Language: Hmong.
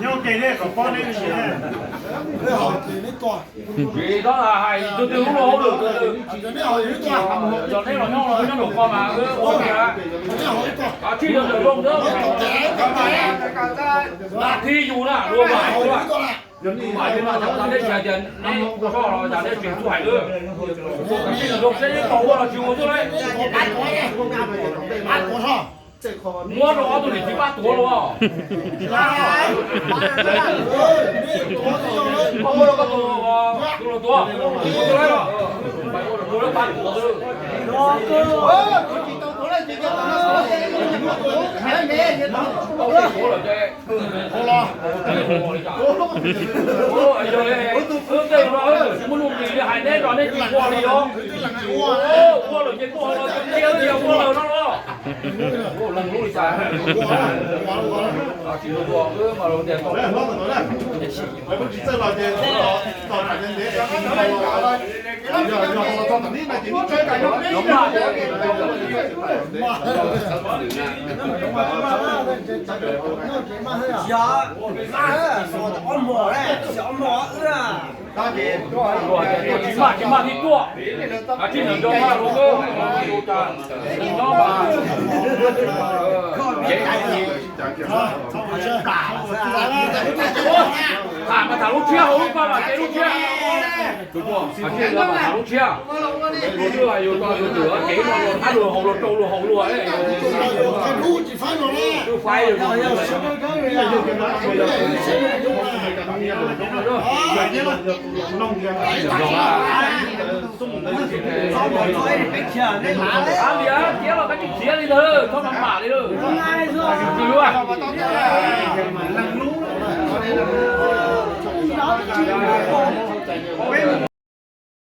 Nyob ke kom pob neb me ntsis. Tsis, tab hais tus twg lub luag hauj lwm tus twg. Yog neb los nyob los nyob nraum ko mas wb ua li na. Tsij yog ntawm zoo ntawd. Mas thib yus na luag mas ua. Mas yus mas cov tas neb tsis hais tias neb ua soj los cas neb tsis txuj hais lawm. Zoo seb neb puas ua los tsis ua xwb lauj. Muab rau ob tug niam txiv pab tuav los. Ua rau koj tus, tus los tuav. Ua rau pab tuav xwb. Tuav lawm ces Yog li, wb tej no wb tsis muaj nuj nqis li, hais neb los neb tsis ua li os. Ua lawm ces tuaj los tiag tiag, ua lawm no los. Leej lub li cas tsis ua, wb mas los tias tau. Tsis maj, tsis maj li tuaj. Tsis nrog nyob mas tham mas tham lub tshiab, hauv lub paj mas ces lub tshiab. Tham lub tshiab. Luag twb hais yus tau yus twm cev no luag thab luag haus luag rau luag haus luag. Twb faib yus. Ab, tiab los koj tsis txiav li ntag, txhob mam mam li.